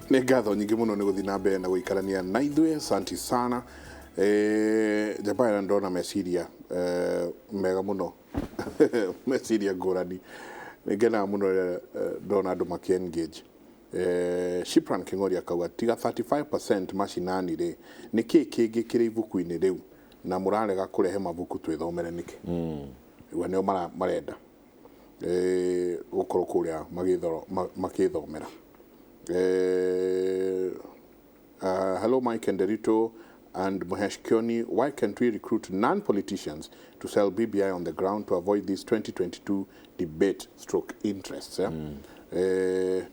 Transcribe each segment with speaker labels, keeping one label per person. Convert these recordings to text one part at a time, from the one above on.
Speaker 1: Nĩ ngatho nyingĩ mũno nĩ gũthiĩ na mbere na gũikarania na ithuĩ, asanti sana. Njamba ĩno ndona meciria mega mũno, meciria ngũrani. Nĩ ngenaga mũno rĩrĩa ndona andũ makĩ engage. Shipran King'ori akauga tiga 35% macinani rĩ, nĩ kĩĩ kĩngĩ kĩrĩ ibuku-inĩ rĩu na mũrarega kũrehe mabuku twĩthomere nĩkĩ? Igua nĩo marenda gũkorwo kũrĩa makĩthomera. Hello Mike and Derito and Muhesh Kioni, why can't we recruit non-politicians to sell BBI on the ground to avoid this 2022 debate stroke interests? Eh?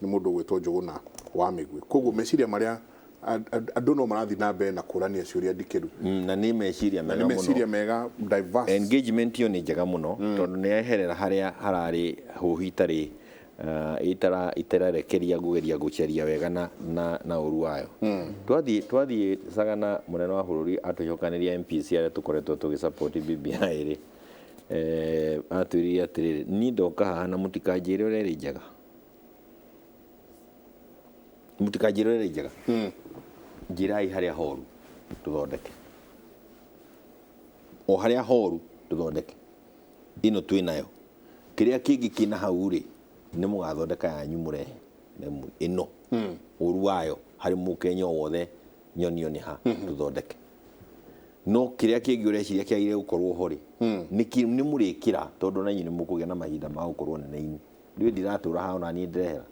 Speaker 1: Nĩ mũndũ ũgwĩtwo Njũgũna wa Mĩgwi. Koguo meciria marĩa andũ no marathiĩ na mbere na kũrania ciũria ndikĩru.
Speaker 2: Na nĩ meciria
Speaker 1: Na
Speaker 2: mega
Speaker 1: nĩ meciria
Speaker 2: mũno.
Speaker 1: mega, diverse.
Speaker 2: Engagement ĩyo nĩ njega mũno tondũ nĩ yeherera harĩa hararĩ hũhi itarĩ itararekeria kũgeria gũcaria wega na ũru wayo. Twathiĩ Sagana, mũnene wa bũrũri atũcokanĩria MPs arĩa tũkoretwo tũgĩ support BBI rĩ, atwĩrire atĩrĩrĩ, niĩ ndoka haha na mũtikanjĩre ũrĩa ĩrĩ njega, mũtikanjĩre ũrĩa ĩrĩ njega, njĩrai harĩa horu tũthondeke, o harĩa horu tũthondeke ĩno twĩ nayo, kĩrĩa kĩngĩ kĩna hau rĩ, nĩ mũgathondeka yanyu mũrehe ĩno ũru wayo harĩ mũkenya o wothe nyonio nĩ ha tũthondeke, no kĩrĩa kĩngĩ ũreciria kĩagĩrĩire gũkorwo ho rĩ, nĩ mũrĩkĩra, tondũ na inyuĩ nĩ mũkũgĩa na mahinda ma gũkorwo nene-inĩ. Ndiũĩ ndiratũra haha, ona niĩ ndĩrehera,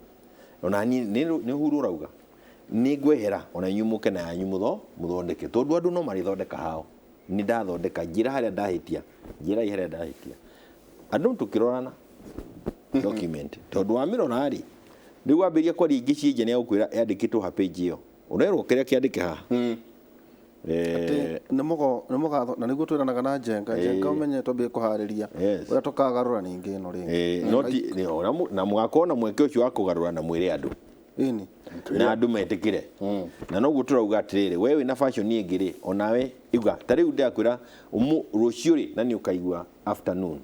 Speaker 2: ona niĩ nĩ Uhuru ũrauga nĩ ngwehera, ona inyuĩ mũke na yanyu mũthondeke, tondũ andũ no marĩthondeka hao. Nĩ ndathondeka, njĩra harĩa ndahĩtia, njĩrai harĩa ndahĩtia. Andũ tũkĩrorana document, tondũ wamĩrora rĩ, rĩu wambĩrĩria kwaria ingĩ ciĩnje, nĩ agũkwĩra yandĩkĩtwo ha page ĩyo, ũrerwo kĩrĩa kĩandĩke haha.
Speaker 3: Nĩ mũgo nĩ mũgatho na nĩguo twĩranaga na Njenga. Njenga, ũmenye twambie kũharĩria ũrĩa tũkagarũra ningĩ ĩno rĩngĩ.
Speaker 2: No ti na mũgakorwo na mweke ũcio wa kũgarũra na mwĩre andũ
Speaker 3: ĩni
Speaker 2: na andũ metĩkĩre, na noguo tũrauga atĩrĩrĩ, we wĩna fashion ĩngĩ rĩ, onawe iga ta rĩu ndĩrakwĩra rũciũ rĩ, na nĩ ũkaigua afternoon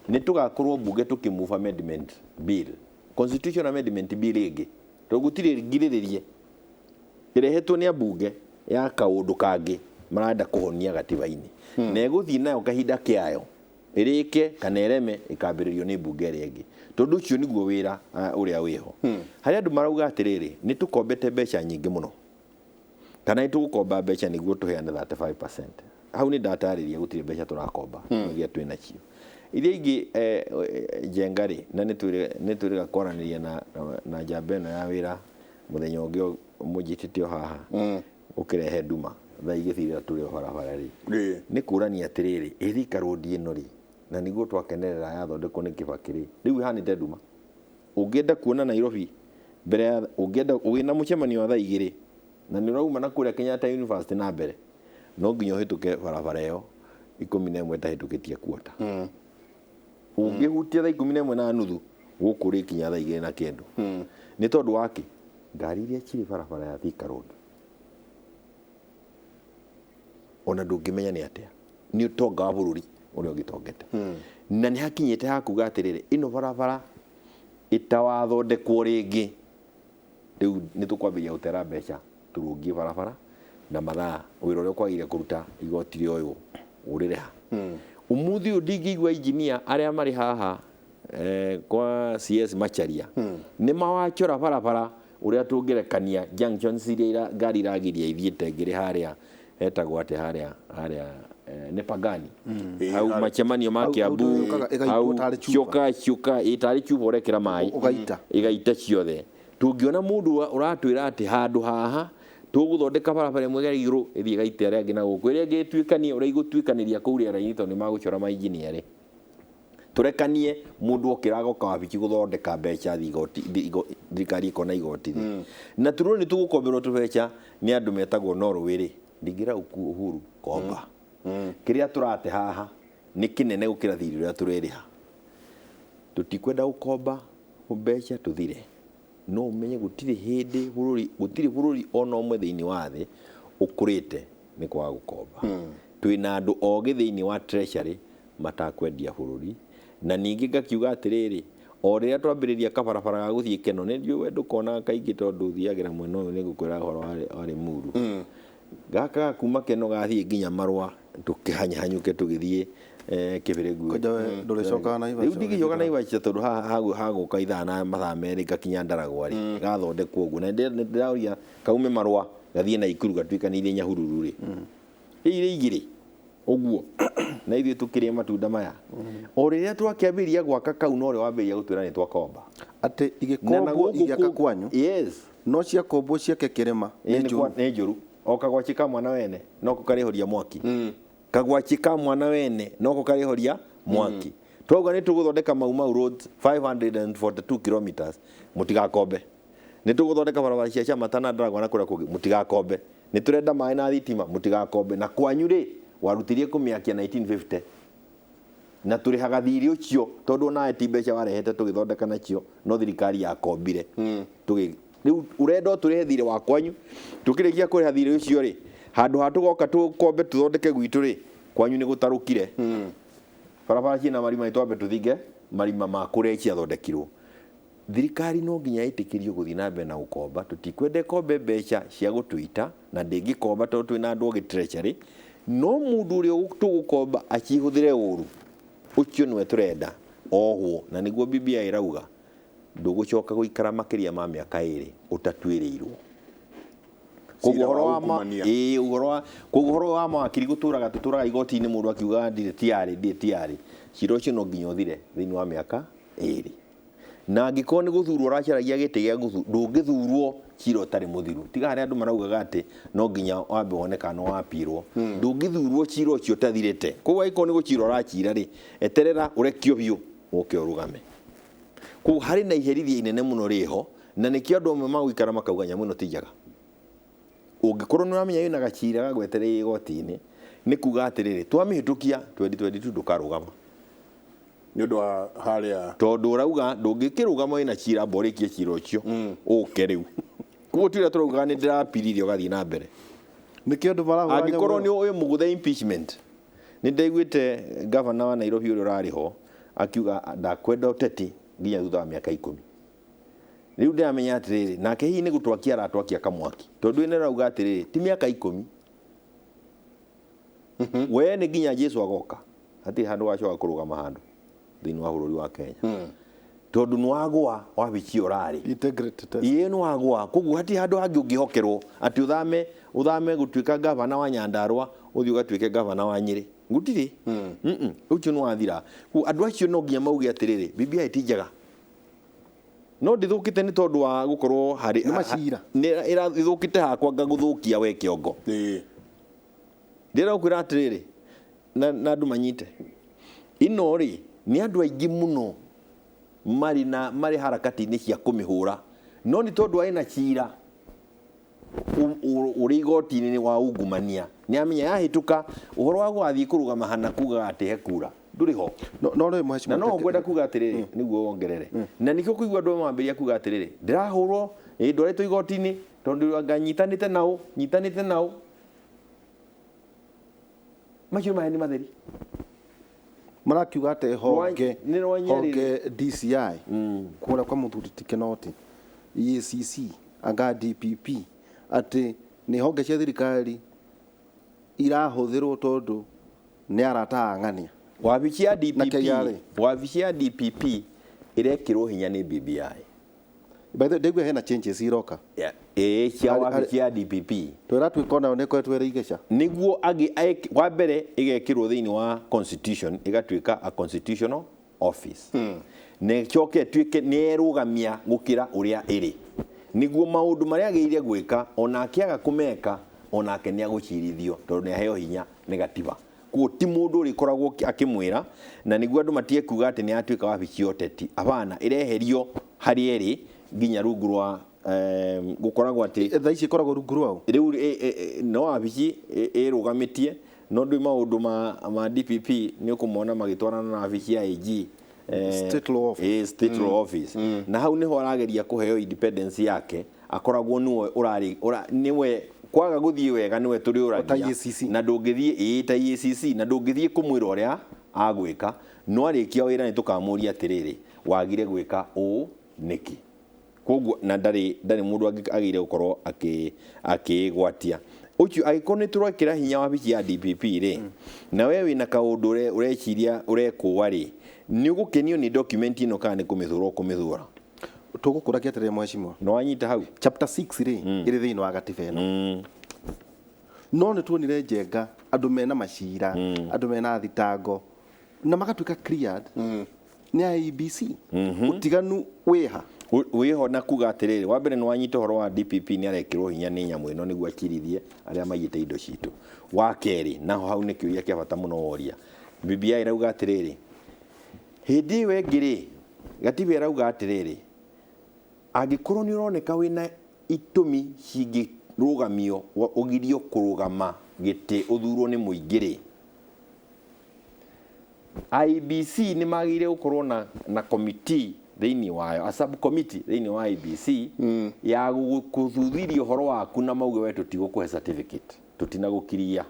Speaker 2: nĩ tũgakorwo mbunge tũkĩ move amendment bill, constitution amendment bill ĩngĩ, tondũ gũtirĩ ngirĩrĩrie ĩrehetwo nĩ ambunge ya kaũndũ kangĩ marenda kũhonia gatiba-inĩ, na ĩgũthiĩ nayo kahinda kĩayo ĩrĩke kana ĩreme, ĩkambĩrĩrio nĩ mbunge ĩrĩa ĩngĩ, tondũ ũcio nĩguo wĩra ũrĩa wĩho. Harĩa andũ marauga atĩrĩrĩ, nĩ tũkombete mbeca nyingĩ mũno kana nĩ tũgũkomba mbeca nĩguo tũheane 35%, hau nĩ ndatarĩria gũtirĩ mbeca tũrakomba, no iria twĩ nacio iria ingĩ. Njenga rĩ, na nĩ twĩrĩga kwaranĩria na njamba ĩno ya wĩra mũthenya ũngĩ mũnjĩtĩte o haha ũkĩrehe nduma thaa igĩthirĩra tũrĩ o barabara rĩ, nĩ kũrania atĩrĩrĩ, ĩ Thika Road ĩno rĩ, na nĩguo twakenerera yathondekwo nĩ Kibaki rĩ, rĩu ĩhanĩte nduma. Ũngĩenda kuona Nairobi mbere ya ũngĩenda wĩna mũcemanio wa thaa 2 na nĩ ũrauma na kũrĩa Kenyatta University na mbere, no nginya ũhĩtũke barabara ĩyo 11 ĩtahĩtũkĩtie kuota. Ũngĩhutia thaa 11:30 gũkũ ũrĩkinya thaa 2 na kĩndũ. Nĩ tondũ wa kĩ? Ngari iria cirĩ barabara ya Thika Road ona ndũngĩmenya nĩ atĩa, nĩ ũtonga wa bũrũri ũrĩa ũgĩtongete, na nĩ hakinyĩte ha kuga atĩrĩrĩ, ĩno barabara ĩtawathondekwo rĩngĩ, rĩu nĩ tũkwambĩrĩria gũtera mbeca tũrũngie barabara na mathaa wĩra ũrĩa ũkwagĩrĩire kũruta igoti rĩoywo ũrĩrĩha. Ũmũthĩ ũyũ ndingĩigua engineer arĩa marĩ haha kwa CS Macharia nĩ mawachora barabara ũrĩa tũngĩrekania junctions iria ngari iragiria ithiĩte ngĩrĩ harĩa hetagwo atĩ harĩa nĩ Pagani hau macemanio ma
Speaker 3: Hau
Speaker 2: Kiambu
Speaker 3: yũkaga ĩgaitwo
Speaker 2: hau
Speaker 3: tarĩ cuba.
Speaker 2: Ciũka ciũka ĩ tarĩ cuba ũrekĩra maĩ
Speaker 3: Ũgaita.
Speaker 2: Ĩgaita ciothe. Tũngĩona mũndũ ũratwĩra atĩ handũ haha tũgũthondeka barabara ĩmwe ĩgere igũrũ ĩthiĩ ĩgaite arĩa angĩ na gũkũ, ĩrĩa ĩngĩ ĩtuĩkanie ũrĩa igũtuĩkanĩria kũu rĩera-inĩ, tondũ nĩ magũcora mainjinia rĩ, tũrekanie mũndũ okĩra agoka wabici gũthondeka mbeca igoti, thirikari ĩkona igoti rĩ, na tũrwo nĩ tũgũkomberwo tũbeca nĩ andũ metagwo Norway rĩ, ndingĩra Uhuru komba. Kĩrĩa tũrate haha nĩ kĩnene gũkĩra thirĩ ũrĩa tũrerĩha. Tũtikwenda gũkomba mbeca tũthire, no ũmenye gũtirĩ hĩndĩ bũrũri, gũtirĩ bũrũri ona ũmwe thĩinĩ wa thĩ ũkũrĩte nĩ kwaga gũkomba. Twĩna andũ ogĩ thĩinĩ wa treasury matakwendia bũrũri, na ningĩ ngakiuga atĩrĩrĩ, O rĩrĩa twambĩrĩria kabarabara ga gũthiĩ Keno, nĩ ndiũĩ we ndũkonaga kaingĩ tondũ ũthiagĩra mwena ũyũ, nĩ ngũkwĩra ũhoro wa Limuru. Gaka ga kuma Keno gathiĩ nginya Marũa, tũkĩhanyũke tũgĩthiĩ Kĩbĩrĩngu.
Speaker 3: Kwanja we ndũrĩcokaga Naivasha?
Speaker 2: Rĩu ndingĩcoka Naivasha tondũ haha hagũka ithaa na mathaa merĩ ngakinya Ndaragwa rĩ, gathondekwo ũguo. Na ndĩraũria kaume Marũa gathiĩ Naikuru gatuĩkanĩirie Nyahururu rĩ. Ĩirĩ igĩrĩ ũguo na ithuĩ tũkĩrĩa matunda maya. O rĩrĩa twakĩambĩrĩria gwaka kau no rĩo wambĩrĩria gũtwĩra nĩ twakomba.
Speaker 3: Atĩ igĩkombwo igĩaka kwanyu?
Speaker 2: Yes.
Speaker 3: No ciakombwo ciake kĩrĩma nĩ njũru.
Speaker 2: Nĩ njũru. O kagwaci ka mwana wene noko karĩhoria mwaki. Kagwaci ka mwana wene noko karĩhoria mwaki. Twauga nĩ tũgũthondeka Mau Mau Road 542 kilometers, mũtigakombe. Nĩ tũgũthondeka barabara cia Chamata na Ndaragwa na kũrĩa kũngĩ, mũtigakombe. Nĩ tũrenda maĩ na thitima, mũtigakombe. Na kwanyu rĩ, warutirie kũmĩakia 1950. Na tũrĩhaga thirĩ ũcio tondũ onawe ti mbeca warehete tũgĩthondeka nacio, no thirikari yakombire. Rĩu ũrenda o tũrĩhe thirĩ wa kwanyu, tũkĩrĩkia kũrĩha thirĩ ũcio rĩ, handũ ha tũgoka tũkombe tũthondeke gwitũ rĩ, kwanyu nĩ gũtarũkire. Barabara ciĩna marima, nĩ twambe tũthinge marima ma kũrĩa ciathondekirwo. Thirikari no nginya ĩtĩkĩrio gũthiĩ na mbere na gũkomba, tũtikwenda ĩkombe mbeca cia gũtũita, na ndĩngĩkomba tondũ twĩna andũ ogĩ treasury, no mũndũ ũrĩa tũgũkomba acihũthĩre ũru, ũcio nĩwe tũrenda ohwo, na nĩguo BBI ĩrauga ndũgũcoka gũikara makĩria ma mĩaka ĩrĩ ũtatuĩrĩirwo. Koguo ũhoro wa ma, ĩĩ, ũhoro wa, koguo ũhoro wa mawakiri gũtũraga, tũtũraga igoti-inĩ mũndũ akiugaga ndirĩ tiarĩ, ndirĩ tiarĩ, cira ũcio no nginya ũthire thĩinĩ wa mĩaka ĩrĩ. Na angĩkorwo nĩ gũthurwo ũracaragia gĩtĩ gĩa gũthurwo, ndũngĩthurwo cira ũtarĩ mũthiru. Tiga harĩa andũ maraugaga atĩ no nginya wambe wone kana nĩ wapirwo. Ndũngĩthurwo cira ũcio ũtathirĩte. Koguo angĩkorwo nĩ gũcira ũracira rĩ, eterera ũrekio biũ ũke ũrũgame. Koguo harĩ na iherithia inene mũno rĩho, na nĩkĩo andũ amwe magũikara makauga nyamũ ĩno ti njega. Ũngĩkorwo nĩ ũramenya wĩna gacira gagwetereire igoti-inĩ, nĩ kuga atĩrĩrĩ, twamĩhĩtũkia 2022 ndũkarũgama.
Speaker 1: Nĩ ũndũ wa harĩa
Speaker 2: tondũ ũrauga ndũngĩkĩrũgama wĩna cira amba ũrĩkie cira ũcio ũke rĩu. Koguo ti ũrĩa tũraugaga nĩ ndĩrapirire ũgathiĩ na mbere.
Speaker 3: Nĩkĩo andũ marahũra
Speaker 2: Angĩkorwo nĩ ũyũ mũgũthe impeachment, nĩ ndaiguĩte governor wa Nairobi ũrĩa ũrarĩ ho akiuga ndakwenda ũteti nginya thutha wa mĩaka 10. Rĩu ndĩramenya atĩrĩrĩ, nake hihi nĩ gũtwakia aratwakia kamwaki, tondũ ĩno ĩrauga atĩrĩrĩ, ti mĩaka 10. We nĩ nginya Jesu agoka, hatirĩ handũ wacoka kũrũgama handũ thĩinĩ wa bũrũri wa Kenya. Tondũ nĩ wagũa wabici ũrarĩ.
Speaker 3: Integrated test.
Speaker 2: Ĩĩ nĩ wagũa, koguo hatirĩ handũ hangĩ ũngĩhokerwo atĩ ũthame gũtuĩka gavana wa Nyandarua ũthiĩ ũgatuĩke gavana wa Nyĩrĩ. Gũtirĩ. Ũcio nĩ wathira. Koguo andũ acio no nginya mauge atĩrĩrĩ, BBI ti njega. No ndĩthũkĩte nĩ tondũ wa gũkorwo harĩ
Speaker 3: Nĩ macira.
Speaker 2: Nĩ ĩrathũkĩte hakwa ngagũthũkia we kĩongo. Ndĩrenda gũkwĩra atĩrĩrĩ, na andũ manyite. Ĩno rĩ, nĩ andũ aingĩ mũno marĩ harakati-inĩ cia kũmĩhũra. No nĩ tondũ arĩ na cira ũrĩ igoti-inĩ wa ungumania. Nĩ amenya yahĩtũka ũhoro wa gũgathiĩ kũrũgama hana kugaga atĩ he kura. Ndũrĩ ho.
Speaker 3: No, no rĩ, mheshimiwa
Speaker 2: Na no
Speaker 3: Teke-
Speaker 2: ngwenda kuga atĩrĩrĩ, nĩguo wongerere. Na nĩkĩo kũigua andũ mambĩrĩria kuga atĩrĩrĩ, ndĩrahũrwo, ĩ, ndwarĩtwo igoti-inĩ, tondũ anga nyitanĩte nao, nyitanĩte nao. Macio maheni matheri.
Speaker 3: Marakiuga atĩ
Speaker 2: Nĩ rwa Nyerere.
Speaker 3: honge DCI, kũrĩa kwa mũthuri ti Kinoti, EACC, anga DPP, atĩ nĩ honge cia thirikari irahũthĩrwo tondũ nĩ arata a ng'ania.
Speaker 2: Wabici ya
Speaker 3: Na
Speaker 2: DPP,
Speaker 3: KRA.
Speaker 2: wabici ya DPP ĩrekĩrwo hinya nĩ BBI.
Speaker 3: By the way, ndaigua hena changes iroka.
Speaker 2: Yeah. Ĩĩ, cia wabici ya DPP.
Speaker 3: Twĩra twĩka onayo nĩ ĩkoretwo ĩrĩ igeca.
Speaker 2: Nĩguo wa mbere ĩgekĩrwo thĩinĩ wa constitution, ĩgatuĩka a constitutional office. Na ĩcoke ĩtuĩke nĩ erũgamia gũkĩra ũrĩa ĩrĩ. Nĩguo maũndũ marĩa agĩrĩire gwĩka, ona akĩaga kũmeka, onake nĩ agũcirithio tondũ nĩ aheo hinya nĩ gatiba. Koguo ti mũndũ ũrĩkoragwo akĩmwĩra, na nĩguo andũ matige kuga atĩ nĩ atuĩka wabici ya ũteti. Hapana, ĩreherio harĩa ĩrĩ nginya rungu rwa, gũkoragwo atĩ
Speaker 3: Thaa ici ĩkoragwo rungu rwao?
Speaker 2: Rĩu, no wabici ĩrũgamĩtie, no ndũĩ maũndũ ma DPP nĩ ũkũmona magĩtwarana na wabici ya AG.
Speaker 3: State Law Office.
Speaker 2: State Law Office. Na hau nĩho arageria kũheo independence yake, akoragwo nĩwe ũrarĩ, ũra, nĩwe kwaga gũthiĩ wega nĩwe tũrĩũragia.
Speaker 3: Ta EACC.
Speaker 2: Na ndũngĩthiĩ, ĩĩ, ta EACC, na ndũngĩthiĩ kũmwĩra ũrĩa agwĩka. No arĩkia wĩra nĩ tũkamũria atĩrĩrĩ, wagire gwĩka ũũ nĩkĩ? Koguo na ndarĩ mũndũ agĩrĩire gũkorwo akĩgwatia ũcio. Angĩkorwo nĩ tũrekĩra hinya wabici ya DPP rĩ, na we wĩna kaũndũ ũreciria ũrekũa rĩ, nĩ ũgũkenio nĩ document ĩno kana nĩ kũmĩthũra ũkũmĩthũra?
Speaker 3: Tũgũkũragia atĩrĩrĩ mheshimiwa,
Speaker 2: no wanyita hau
Speaker 3: chapter 6 rĩ ĩrĩ thĩinĩ wa gatiba ĩno. No nĩ tuonire Njenga andũ mena macira, andũ mena thitango na magatuĩka cleared nĩ IEBC. Ũtiganu wĩha
Speaker 2: wĩho na kuga atĩrĩrĩ, wa mbere nĩ wanyita ũhoro wa DPP nĩ arekĩrwo hinya nĩ nyamũ ĩno nĩguo akirithie arĩa maiyĩte indo citũ. Wa kerĩ, naho hau nĩ kĩũria kĩa bata mũno woria, BBI ĩrauga atĩrĩrĩ, hĩndĩ ĩyo ĩngĩ rĩ, gatiba ĩrauga atĩrĩrĩ, angĩkorwo nĩ ũroneka wĩna itũmi cingĩrũgamio ũgirio kũrũgama gĩtĩ ũthurwo nĩ mũingĩ rĩ, IEBC nĩ magĩrĩire gũkorwo na committee thĩinĩ wayo, a subcommittee thĩinĩ wa IEBC ya gũthuthuria ũhoro waku na mauge we tũtigũkũhe certificate, tũtinagũkiria.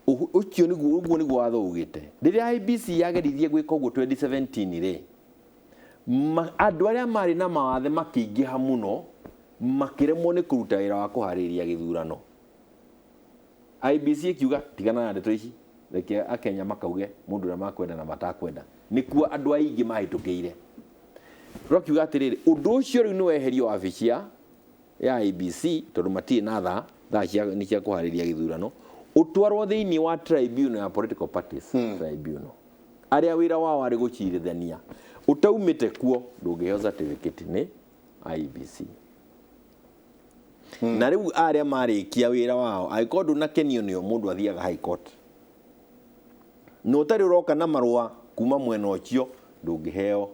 Speaker 2: Ũcio nĩguo, ũguo nĩguo watho ugĩte. Rĩrĩa IEBC yageririe gwĩka ũguo 2017 rĩ, andũ arĩa marĩ na mawathe makĩingĩha mũno, makĩremwo nĩ kũruta wĩra wa kũharĩrĩria gĩthurano. IEBC ĩkiuga tigana na ndeto ici, reke akenya makauge mũndũ ũrĩa makwenda na matakwenda. Nĩkuo andũ aingĩ mahĩtũkĩire. Tũrakiuga atĩrĩrĩ, ũndũ ũcio rĩu nĩ weherio wabici ya IEBC tondũ matirĩ na thaa nĩ cia kũharĩrĩria gĩthurano, ũtwarwo thĩinĩ wa tribunal ya political parties tribunal, arĩa wĩra wao arĩ gũcirithania. Ũtaumĩte kuo ndũngĩheo certificate nĩ IEBC. Na rĩu arĩa marĩkia wĩra wao, angĩkorwo ndũnakenio nĩo, mũndũ athiaga high court. Na ũtarĩ ũroka na marũa kuma mwena ũcio ndũngĩheo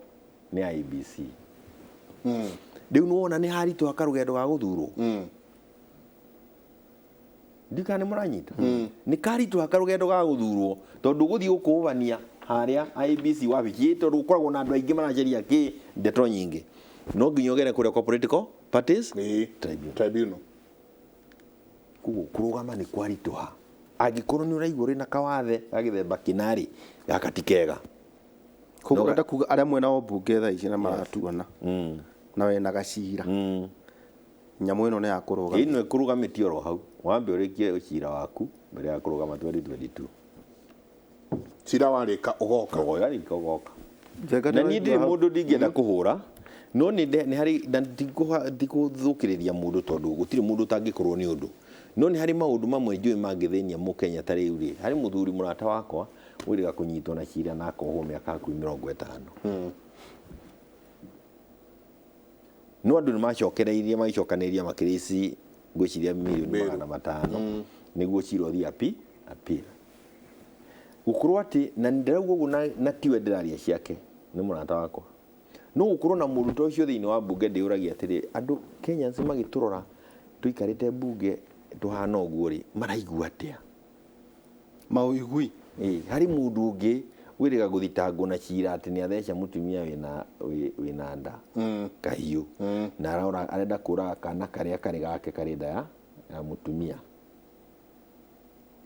Speaker 2: nĩ IEBC. Rĩu nĩwona nĩ haritũha karũgendo ga gũthurwo. Ndikana nĩ mũranyita. Nĩ karitũha karũgendo ga gũthurwo tondũ gũthiĩ gũkũbania harĩa IEBC wabici, tondũ gũkoragwo na andũ aingĩ maracaria kĩ ndeto nyingĩ. No nginya ũgere kũrĩa kwa political parties
Speaker 1: tribunal.
Speaker 2: Koguo kũrũgama nĩ kwaritũha. Angĩkorwo nĩ ũraigua ũrĩ na kawathe ga gĩthemba kĩna rĩ, gaka ti kega.
Speaker 3: Koguo ũrenda kuga arĩa mwena wa mbunge thaa ici na maratuona na wena gacira, nyamũ ĩno nĩ ya kũrũgama.
Speaker 2: Ĩno ĩkũrũgamĩtie oro hau, wambe ũrĩkie cira waku mbere ya kũrũgama 2022.
Speaker 1: Cira warĩka ũgoka.
Speaker 2: Warĩka ũgoka. Na niĩ ndirĩ mũndũ ndingĩenda kũhũra, no nĩ harĩ na ndikũthũkĩrĩria mũndũ tondũ gũtirĩ mũndũ ũtangĩkorwo nĩ ũndũ. No nĩ harĩ maũndũ mamwe njũĩ mangĩthĩnia mũkenya ta rĩu rĩ, harĩ mũthuri mũrata wakwa wĩrĩga kũnyitwo na cira na akohwo mĩaka hakuhĩ 50. No andũ nĩ macokereirie magĩcokanĩrĩria makĩrĩci ngwĩciria mirioni 500 nĩguo cira ũthiĩ appeal. Gũkorwo atĩ na ndĩrauga ũguo na tiwe ndĩraria ciake, nĩ mũrata wakwa. No gũkorwo na mũndũ ta ũcio thĩinĩ wa mbunge ndĩũragia atĩrĩ, andũ Kenyans magĩtũrora tũikarĩte mbunge tũhana ũguo rĩ, maraigua atĩa?
Speaker 3: Maũigui.
Speaker 2: Harĩ mũndũ ũngĩ wĩrĩga gũthitangwo na cira atĩ nĩ atheca mũtumia wĩna nda kahiũ, na arenda kũraga kana karĩa karĩ gake karĩ nda ya mũtumia.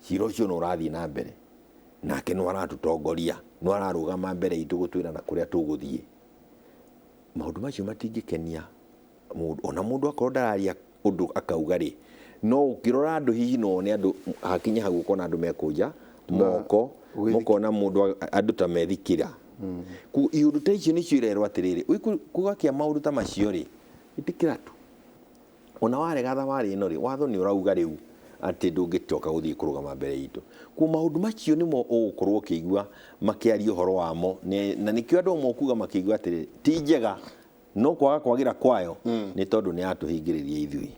Speaker 2: Cira ũcio no ũrathiĩ na mbere, nake no aratũtongoria, no ararũgama mbere itũ gũtwĩra na kũrĩa tũgũthiĩ. Maũndũ macio matingĩkenia mũndũ, ona mũndũ akorwo ndararia ũndũ akauga rĩ, no ũkĩrora andũ hihi no one andũ hakinya hau ũkona andũ mekũnja moko, mũkona mũndũ andũ ta methikĩra. Iũndũ ta icio nĩcio irerwo atĩrĩrĩ, kũgakĩa maũndũ ta macio rĩ, ĩtĩkĩra tu. Ona warega thabarĩ ĩno rĩ, watho nĩ ũrauga rĩu atĩ ndũngĩcoka gũthiĩ kũrũgama mbere itũ. Koguo maũndũ macio nĩmo ũgũkorwo ũkĩigua makĩaria ũhoro wamo, na nĩkĩo andũ amwe ũkuga makĩigua atĩrĩrĩ, ti njega, no kwaga kwagĩra kwayo nĩ tondũ nĩ yatũhingĩrĩria ithuĩ.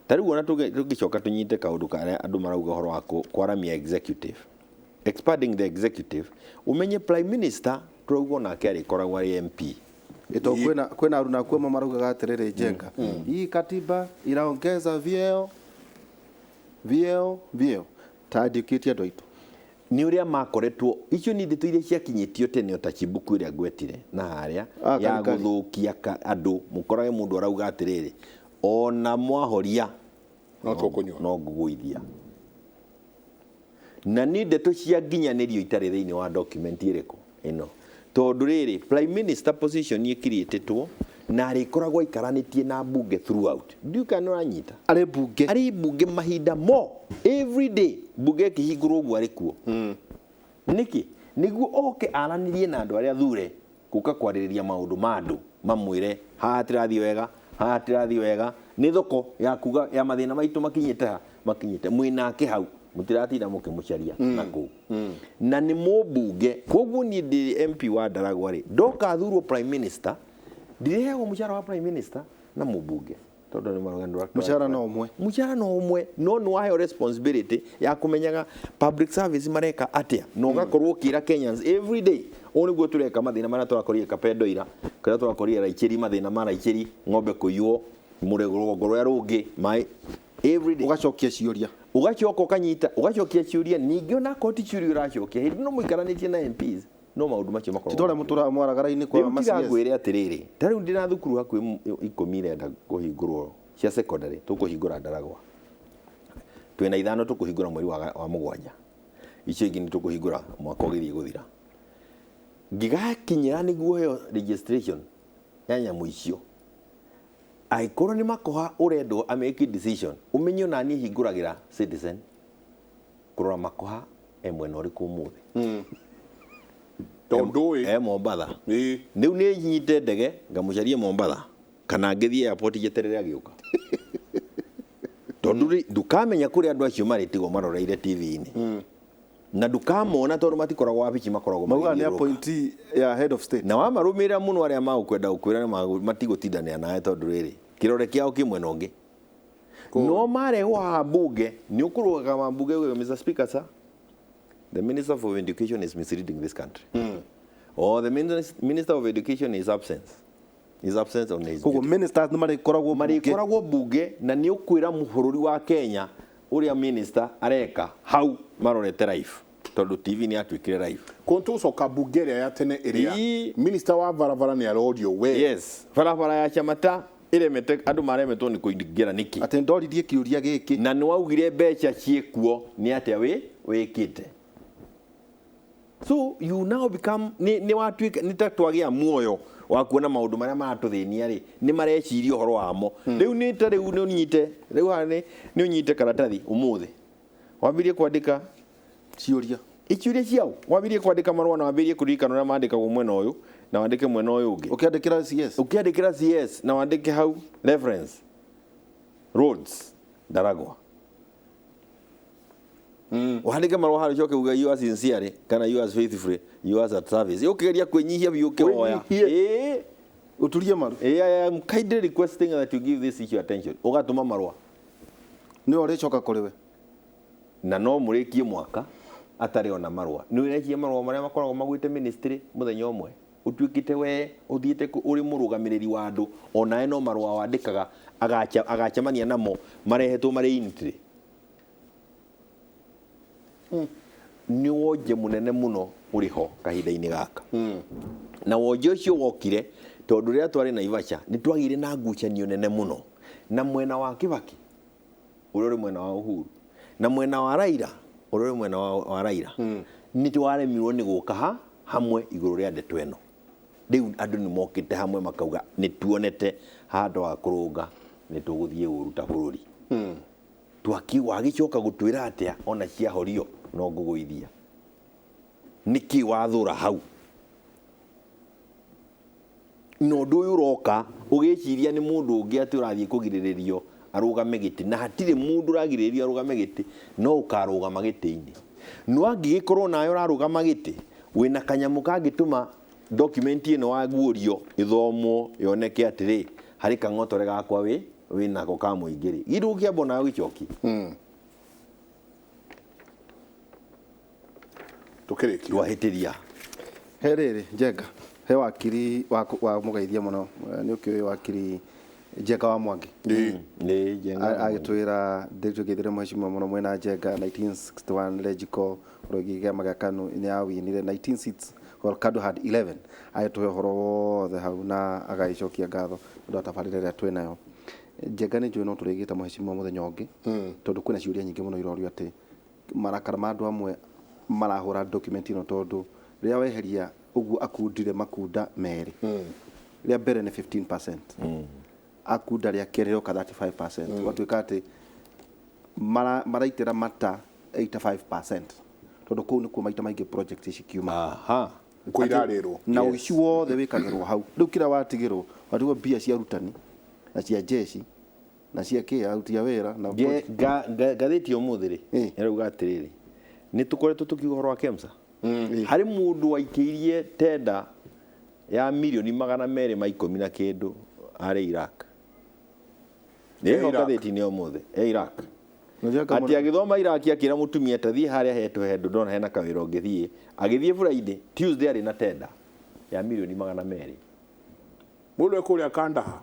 Speaker 2: Ta rĩu ona tũngĩcoka tũnyite kaũndũ karĩa andũ marauga ũhoro wa kwaramia executive, expanding the executive, ũmenye prime minister tũrauga onake arĩkoragwo arĩ MP.
Speaker 3: Ito kwĩna aruna kuo maraugaga atĩrĩrĩ Njenga, hii katiba iraongeza vyeo vyeo vyeo, ta andĩkĩtie andũ aitũ.
Speaker 2: Nĩ ũrĩa makoretwo, icio nĩ ndeto iria ciakinyĩtio tene ta Chibuku ĩrĩa ngwetire na harĩa ya gũthũkia andũ, mũkorage mũndũ arauga atĩrĩrĩ, ona mwahoria
Speaker 1: no tũkũnyua,
Speaker 2: no ngũgũithia. Na nĩ ndeto cia nginyanĩrio itarĩ thĩinĩ wa document ĩrĩkũ ĩno, tondũ rĩrĩ prime minister position ĩkiriĩtĩtwo na arĩkoragwo aikaranĩtie na mbunge throughout. Ndiũĩ kana nĩ ũranyita.
Speaker 3: Arĩ mbunge.
Speaker 2: Arĩ mbunge mahinda mo, every day mbunge ĩkĩhingũrwo ũguo arĩ kuo. Nĩkĩ? Nĩguo oke aranĩrie na andũ arĩa thure gũka kwarĩrĩria maũndũ ma andũ, mamwĩre haha hatirathiĩ wega, haha hatirathiĩ wega, nĩ thoko ya kuga ya mathĩna maitũ makinyĩte ha makinyĩte, mwĩnake hau mũtiratinda mũkĩmũcaria na kũu. Na nĩ mũmbunge, koguo niĩ ndĩ MP wa Ndaragwa rĩ, ndoka thurwo prime minister, ndirĩheagwo mũcara wa prime minister na mũmbunge, tondũ nĩ marũgano rwa
Speaker 3: Mũcara no ũmwe.
Speaker 2: Mũcara no ũmwe, no nĩ waheo responsibility ya kũmenyaga public service mareka atĩa, na ũgakorwo ũkĩra Kenyans every day ũũ nĩguo tũreka, mathĩna marĩa tũrakorire Kapendo ira, kũrĩa tũrakorire Raicheri, mathĩna ma Raicheri, ng'ombe kũiywo, mũrũgongo rũrĩa rũngĩ, maĩ every day.
Speaker 3: Ũgacokia ciũria.
Speaker 2: Ũgacoka ũkanyita, ũgacokia ciũria, ningĩ ona akorwo ti ciũria ũracokia, hĩndĩ no mũikaranĩtie na MPs, no maũndũ macio makoragwo
Speaker 3: Ti twarĩa mũtũraga mwaragara-inĩ kwa
Speaker 2: Rĩu
Speaker 3: ma
Speaker 2: tiga
Speaker 3: CS.
Speaker 2: ngwĩre atĩrĩrĩ, ta rĩu ndĩna thukuru hakuhĩ 10 irenda kũhingũrwo cia secondary, tũkũhingũra Ndaragwa. Twĩna 5 tũkũhingũra mweri wa 7. Icio ingĩ nĩ tũkũhingũra mwaka ũgĩthiĩ gũthira. Ngĩgakinyĩra nĩguo heo registration ya nyamũ icio. Angĩkorwo nĩ makoha ũrendwo a make decision, ũmenye ona niĩ hingũragĩra Citizen kũrora makoha e mwena ũrĩkũ ũmũthĩ.
Speaker 1: Tondũ ĩ.
Speaker 2: E Mombatha.
Speaker 1: Ĩ.
Speaker 2: Rĩu nĩ nyite ndege ngamũcarie Mombatha kana ngĩthiĩ airport njeterere agĩũka. Tondũ rĩ, ndũkamenya kũrĩa andũ acio marĩ tigo maroreire T V-inĩ. Na ndũkamona tondũ matikoragwo wabici, makoragwo
Speaker 3: Maugaga nĩ
Speaker 2: magĩthiũrũrũka.
Speaker 3: appointee ya head of state.
Speaker 2: Na wamarũmĩrĩra mũno arĩa magũkwenda gũkwĩra nĩ matigũtindanĩra nawe tondũ rĩrĩ, kĩrore kĩao kĩ mwena ũngĩ. No marehwo haha mbunge, nĩ ũkũrũgama mbunge uge, Mr. Speaker, sir, the Minister for Education is misleading this country. Or the Minister of Education is absent. Is absent on his
Speaker 3: Koguo
Speaker 2: duty.
Speaker 3: ministers nĩ marĩkoragwo mbunge.
Speaker 2: Marĩkoragwo mbunge na nĩ ũkwĩra bũrũri wa Kenya ũrĩa minister areka hau marorete live, tondũ TV nĩ yatuĩkire live.
Speaker 1: Koguo tũgũcoka mbunge ĩrĩa ya tene ĩrĩa
Speaker 2: Ii.
Speaker 1: minister wa barabara nĩ arorio we.
Speaker 2: Yes, barabara ya Chamata ĩremete, andũ maremetwo nĩ kũingĩra nĩkĩ?
Speaker 3: Atĩ ndoririe kĩũria gĩkĩ.
Speaker 2: Na nĩ waugire mbeca ciĩkuo nĩ atĩa wĩkĩte. So you now become nĩ watuĩka nĩ ta twagĩa muoyo wa kuona maũndũ marĩa maratũthĩnia rĩ, nĩ mareciria ũhoro wamo. Rĩu nĩ ta rĩu nĩ ũnyite, rĩu haha nĩ ũnyite karatathi ũmũthĩ. Wambirie kwandĩka
Speaker 3: ciũria.
Speaker 2: Iciũria ciao. Wambirie kwandĩka marũa na wambirie kũririkana ũrĩa mandĩkagwo mwena ũyũ na wandĩke mwena ũyũ ũngĩ.
Speaker 3: Ũkĩandĩkĩra CS.
Speaker 2: Ũkĩandĩkĩra CS na wandĩke hau reference roads Ndaragwa. Wandĩke marũa harĩa ũcoke uge you are sincerely kana you are faithfully, you are at service. Ũkĩgeria kwĩnyihia biũ ũkĩhoya.
Speaker 3: Wĩnyihie.
Speaker 2: Ĩĩ.
Speaker 3: Ũturie maru.
Speaker 2: Ĩĩ, I am kindly requesting that you give this issue attention. Ũgatũma marũa.
Speaker 3: Nĩwe ũrĩcoka kũrĩ we.
Speaker 2: Na no mũrĩkie mwaka atarĩ ona marũa. Nĩ ũrekia marũa marĩa makoragwo magwĩte ministry mũthenya ũmwe. Ũtuĩkĩte we ũthiĩte ũrĩ mũrũgamĩrĩri wa andũ, onawe no marũa wandĩkaga agacemania namo marehetwo marĩ entry. Nĩ wonje mũnene mũno ũrĩ ho kahinda-inĩ gaka. Na wonje ũcio wokire tondũ rĩrĩa twarĩ Naivasha nĩ twagĩire na ngucanio nene mũno na mwena wa Kibaki ũrĩa ũrĩ mwena wa Uhuru na mwena wa Raila ũrĩa ũrĩ mwena wa Raila. Nĩ twaremirwo nĩ gũka hamwe igũrũ rĩa ndeto ĩno. Rĩu andũ nĩ mokĩte hamwe makauga nĩ tuonete handũ ha kũrũnga nĩ tũgũthiĩ ũru ta bũrũri. Twaki wagĩcoka gũtwĩra atĩa ona ciahorio no ngũgũithia. Nĩkĩ wathũra hau? Na ũndũ ũyũ ũroka ũgĩciria nĩ mũndũ ũngĩ atĩ ũrathiĩ kũgirĩrĩrio arũgame gĩtĩ, na hatirĩ mũndũ ũragirĩrĩrio arũgame gĩtĩ, no ũkarũgama gĩtĩ-inĩ. No angĩgĩkorwo nawe ũrarũgama gĩtĩ, wĩna kanyamũ kangĩtũma document ĩno waguũrio ĩthomwo yoneke atĩrĩ, harĩ kang'otore gakwa wĩnako ka mũingĩ rĩ. Githĩ ũkĩamba onawe ũgĩcokie?
Speaker 1: Tũkĩrĩkia.
Speaker 2: Twahĩtĩria.
Speaker 3: He rĩrĩ, Njenga, he wakiri wa mũgeithia mũno, nĩ ũkĩũĩ wakiri Njenga wa Mwangi.
Speaker 1: Ĩĩ.
Speaker 2: Nĩ Njenga wa Mwangi.
Speaker 3: Agĩtwĩra ndĩtũgeithire mheshimiwa mũno mwena Njenga 1961 Legiko ũroigire kĩama gĩa KANU nĩ yawinire 19 seats while KANU had 11. Agĩtũhe ũhoro wothe hau na agagĩcokia ngatho nĩ ũndũ wa tabarĩra ĩrĩa twĩnayo. Njenga nĩ njũĩ no tũrĩgĩta mheshimiwa mũthenya ũngĩ, tondũ kwĩna ciũria nyingĩ mũno irorio atĩ Marakara ma andũ amwe marahũra document ĩno tondũ rĩrĩa weheria ũguo akundire makunda merĩ, rĩa mbere nĩ 15%, akunda rĩa kerĩ rĩoka 35%, gwatuĩka atĩ maraitĩra mata 85%, tondũ kũu nĩkuo maita maingĩ project ici kiuma.
Speaker 1: Kå irarä
Speaker 3: Na ũici wothe wĩkagĩrwo hau. Rĩu kĩrĩa watigĩrwo, watigwo mbia cia arutani na cia jeshi na cia kĩ aruti a wĩra na
Speaker 2: Ngathĩti ũmũthĩ rĩ, ĩrauga atĩrĩrĩ, nĩ tũkoretwo tũkiuga ũhoro wa KEMSA. Harĩ mũndũ waikĩirie tenda ya mirioni 210 na kĩndũ arĩ Iraq. Nĩho
Speaker 1: Iraq.
Speaker 2: ngathĩti-inĩ ũmũthĩ e Iraq.
Speaker 3: Nĩũrĩa
Speaker 2: Atĩ agĩthoma Iraq, akĩra mũtumia, ta thiĩ harĩa hetwo hendũ ndona hena kawĩra ũngĩthiĩ. Agĩthiĩ Friday, Tuesday arĩ na tenda ya mirioni 200.
Speaker 1: Må ndå ekå rä a kandaha.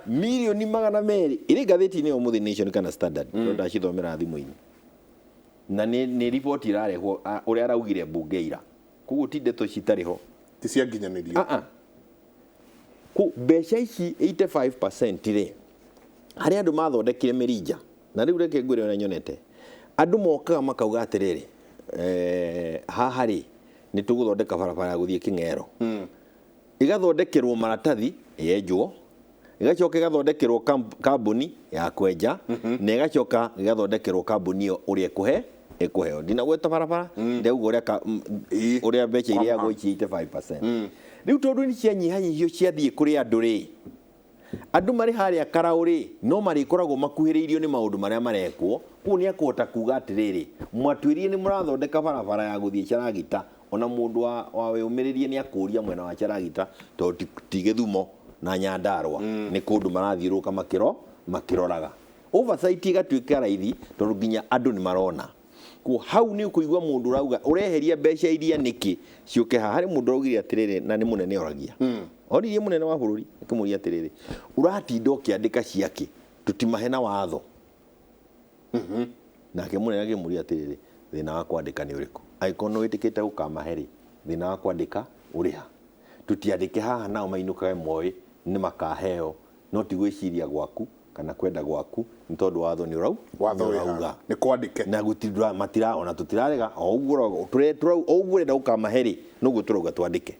Speaker 2: 200,000,000 ĩrĩ ngathĩti-inĩ ũmũthĩ, Nation kana Standard, no ndacithomera thimũ-inĩ. Na nĩ riboti ĩrarehwo ũrĩa araugire mbunge ira, koguo ti ndeto citarĩ ho.
Speaker 1: Ti cia nginyanä.
Speaker 2: Ah, ah. Ku mbeca ici 85% rĩ, harĩ andũ mathondekire mĩrinja. Na rĩu reke ngwĩre ũrĩa nyonete andũ mokaga makauga atĩrĩrĩ, haha rĩ, nĩ tũgũthondeka barabara ya gũthiĩ Kĩng'ero. Ĩgathondekerwo maratathi, yenjwo, ĩgacoka ĩgathondekerwo kambuni ya kwenja, na ĩgacoka ĩgathondekerwo kambuni ĩyo ũrĩa ĩkũhe ĩkũheo. Ndinagweta barabara, ndauga ũrĩa ũrĩa mbeca
Speaker 1: Kwa
Speaker 2: iria ici 85% rĩu tondũ nĩ cianyihanyihio ciathiĩ kũrĩ andũ rĩ, andũ marĩ harĩa karaũ rĩ, no marĩkoragwo makuhĩrĩirio nĩ maũndũ marĩa marekwo. Kũu nĩ akũhota kuga atĩrĩrĩ, mwatwĩrire nĩ mũrathondeka barabara ya gũthiĩ Charagita. Ona mũndũ wa wĩũmĩrĩrie nĩ akũria mwena wa Charagita, tondũ ti Gĩthumo na Nyandarũa, nĩ kũndũ marathiũrũrũka makĩroraga. Oversight ĩgatuĩka raithi tondũ nginya andũ nĩ marona. Kuo hau nĩ ũkũigua mũndũ ũrauga ũreheria mbeca iria nĩkĩ ciũke haha. Harĩ mũndũ ũraugire atĩrĩrĩ, na nĩ mũnene oragia, oririe mũnene wa bũrũri akĩmũria atĩrĩrĩ, ũratinda ũkĩandĩka ciake tũtimahe na watho? Nake mũnene akĩmũria atĩrĩrĩ, thĩna wa kwandĩka nĩ ũrĩkũ? Angĩkorwo nĩ wĩtĩkĩte gũkamahe rĩ, thĩna wa kwandĩka ũrĩ ha? Tũtiandĩke haha nao mainũkage moĩ nĩ makaheo, no ti gwĩciria gwaku kana kwenda gwaku, nĩ tondũ watho nĩ
Speaker 1: Watho wĩ
Speaker 2: ũrauga
Speaker 1: haha nĩ kwandä ke.
Speaker 2: Na gũtindũra matira ona tũtirarega o ũguo o ũguo ũrenda gũkamahe rĩ, noguo tũrauga twandĩke.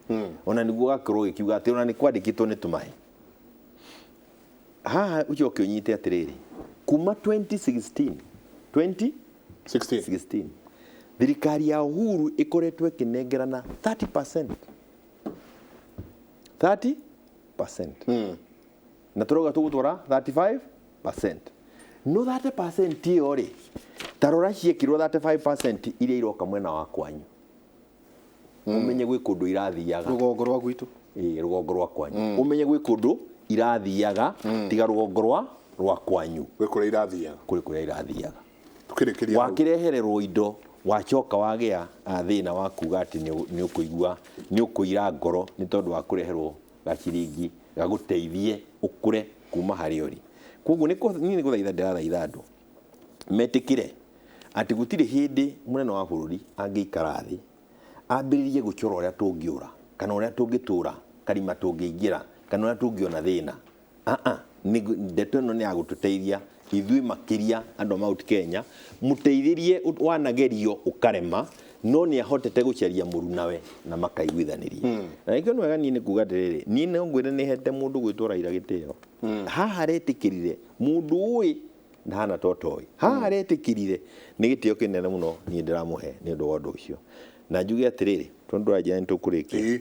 Speaker 2: Ona nĩguo gakorwo gĩkiuga atĩ ona nĩ kwandĩkĩtwo nĩ tũmahe haha. Ũcoke ũnyite atĩrĩrĩ, kuma 2016, 20
Speaker 1: 16.
Speaker 2: 16, thirikari ya Uhuru ĩkoretwo ĩkĩnengerana 30%, 30%, na tũrauga tũgũtwara 35%. No 30% ĩyo rĩ, ta rora ciĩkĩrwo 35% iria iroka mwena wa kwanyu, ũmenye gwĩ kũndũ irathiaga.
Speaker 3: Rũgongo rwa gwitũ.
Speaker 2: Ĩĩ, rũgongo rwa kwanyu. Ũmenye gwĩ kũndũ irathiaga, tiga rũgongo rwa kwanyu.
Speaker 1: Gwä kå rä a irathiaga.
Speaker 2: Kũrĩ kũrĩa irathiaga.
Speaker 1: Tå kä rä kä ria.
Speaker 2: Wakĩrehererwo indo, wacoka wagĩa thĩna wa kuga atĩ nĩ ũkũigua nĩ ũkũira ngoro nĩ tondũ wa kũreherwo gaciringi gagũteithie ũkũre kuma harĩa ũrĩ. Koguo niĩ nĩ gũthaitha ndĩrathaitha andũ metĩkĩre atĩ gũtirĩ hĩndĩ mũnene wa bũrũri angĩikara thĩ ambĩrĩrie gũcora ũrĩa tũngĩũra kana ũrĩa tũngĩtũra karima tũngĩingĩra kana ũrĩa tũngĩona thĩna. Ah, ndeto ĩno nĩ ya gũtũteithia ithuĩ makĩria andũ a Mount Kenya. Mũteithĩrie wanagerio ũkarema, no nĩ ahotete gũcaria mũrunawe na makaiguithanĩria. Na nĩkĩo nĩ wega niĩ nĩ kuga atĩrĩrĩ, niĩ no ngwĩre nĩ hete mũndũ gwĩtwo Raila gĩtĩo. Haha aretĩkĩrire mũndũ ũĩ ndahana totoĩ, haha aretĩkĩrire nĩ gĩtĩo kĩnene mũno niĩ ndĩramũhe nĩ ũndũ wa ũndũ ũcio. Na njuge atĩrĩrĩ, tondũ ndũranjĩra nĩ tũkũrĩkia.
Speaker 1: Ĩĩ.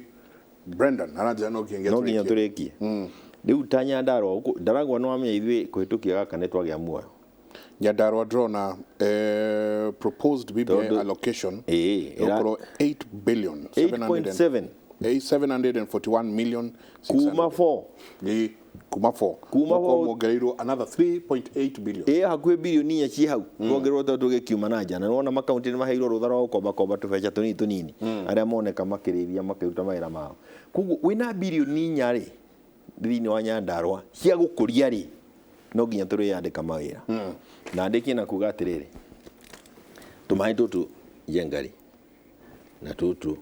Speaker 1: Brendan aranjĩra no nginya
Speaker 2: No nginya
Speaker 1: tũrĩkie.
Speaker 2: Tũrĩkie rĩu. Ta Nyandarũa gũkũ ndaragwa, nĩ wamenya ithuĩ kũhĩtũkia gaka nĩ twagĩa muoyo.
Speaker 1: Nyandarua ndĩrona proposed BBI allocation ĩgũkorwo 8 billion
Speaker 2: 8.7.
Speaker 1: 741 million.
Speaker 2: Kuma 4.
Speaker 1: Ĩĩ, kuma 4.
Speaker 2: Kuma 4.
Speaker 1: Mongereirwo another 3.8 billion.
Speaker 2: Ĩ, hakuhĩ 4 bilioni ciĩ hau tuongererwo tondũ tũgĩkiuma na nja. Na nĩwona makaunti nĩ maheirwo rũtha rwa gũkombakomba tũbeca tũnini tũnini, arĩa moneka makĩrĩithia makĩruta mawĩra mao. Koguo wĩna 4 bilioni rĩ thĩinĩ wa Nyandarũa cia gũkũria rĩ, no nginya tũrĩandĩka mawĩra. Na ndĩkie na kuga atĩrĩrĩ, tũmaĩ tũtũ njenga rĩ, na tũtũ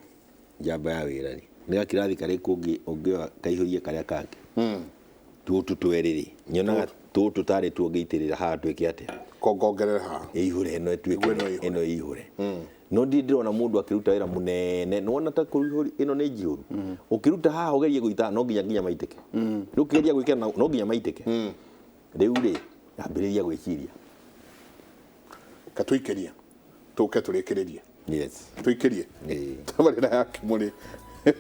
Speaker 2: njamba ya wĩra rĩ, nĩ gakirathi karĩkũ ũngĩoya kaihũrie karĩa kangĩ? Tũtũ twerĩ rĩ, nyonaga tũtũ tarĩ tuo ngĩitĩrĩra haha twĩke atĩa?
Speaker 1: Kongongerere haha.
Speaker 2: Ĩihũre ĩno ĩtuĩke
Speaker 1: Nĩguo ĩno ĩihũre.
Speaker 2: ĩno ĩihũre. No ndirĩ ndĩrona mũndũ akĩruta wĩra mũnene, nĩwona ta kũihũri ĩno nĩ njihũru, ũkĩruta haha ũgerie gũita no nginya maitĩke. Rĩu ũkĩgeria gwĩkĩra no nginya maitĩke. Rĩu rĩ, ambĩrĩria gwĩciria.
Speaker 1: Katũikĩrie tũke tũrĩkĩrĩrie.
Speaker 2: Yes.
Speaker 1: Tũikĩrie.
Speaker 2: Ĩĩ.
Speaker 1: Tabarĩra ya Kĩmũrĩ,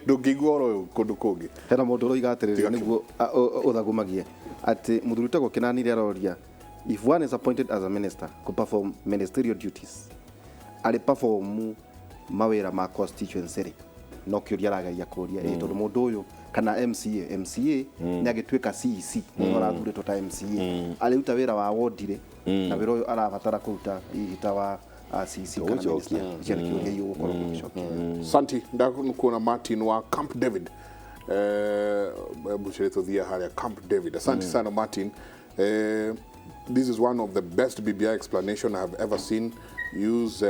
Speaker 1: ndũngĩigua ũhoro ũyũ kũndũ kũngĩ.
Speaker 3: Hena mũndũ ũroiga atĩrĩrĩ,
Speaker 1: Tiga.
Speaker 3: Nĩguo ũthagumagie atĩ mũthuri ũtagwo Kĩnani aroria, if one is appointed as a minister to perform ministerial duties, arĩ perform mawĩra ma constituency rĩ, no kĩũria arageria kũria ĩ tondũ mũndũ ũyũ kana MCA nĩ agĩtuĩka CEC, mũndũ arathurĩtwo ta MCA arĩruta wĩra wa wondi rĩ, na wĩra ũyũ arabatara kũruta hihi ta wa CEC kana
Speaker 2: Tũgũcokia.
Speaker 3: minister. Icio nĩ kĩũria igũkorwo gũgĩcokia.
Speaker 1: Santi, ndakuona Martin wa Camp David, bucire tuthia haria Camp David. Asante sana Martin. This is one of the best BBI explanation I have ever seen. Use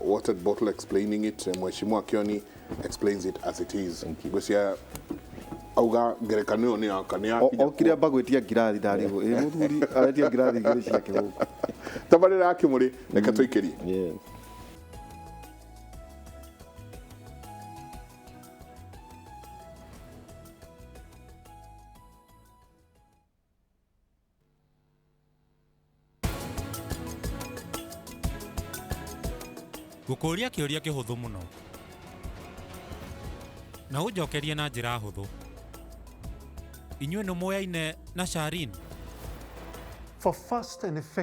Speaker 1: watered bottle explaining it. Mheshimiwa Kioni explains it as it is. Ngwĩciria auga ngerekano ĩyo nĩ yaka nĩ yakinya.
Speaker 3: Okire amba gwĩtia ngirathi, ndarigwo ĩ mũthuri aretia ngirathi igĩrĩ ciake gũkũ.
Speaker 1: Tabarĩra ya Kĩmũrĩ, reke tũikĩrie.
Speaker 2: Yes.
Speaker 4: Ngũkũria kĩũria kĩhũthũ mũno na ũnjokerie na njĩra hũthũ. Inyuĩ nĩ mũyaine na Sharin?
Speaker 5: For fast and effective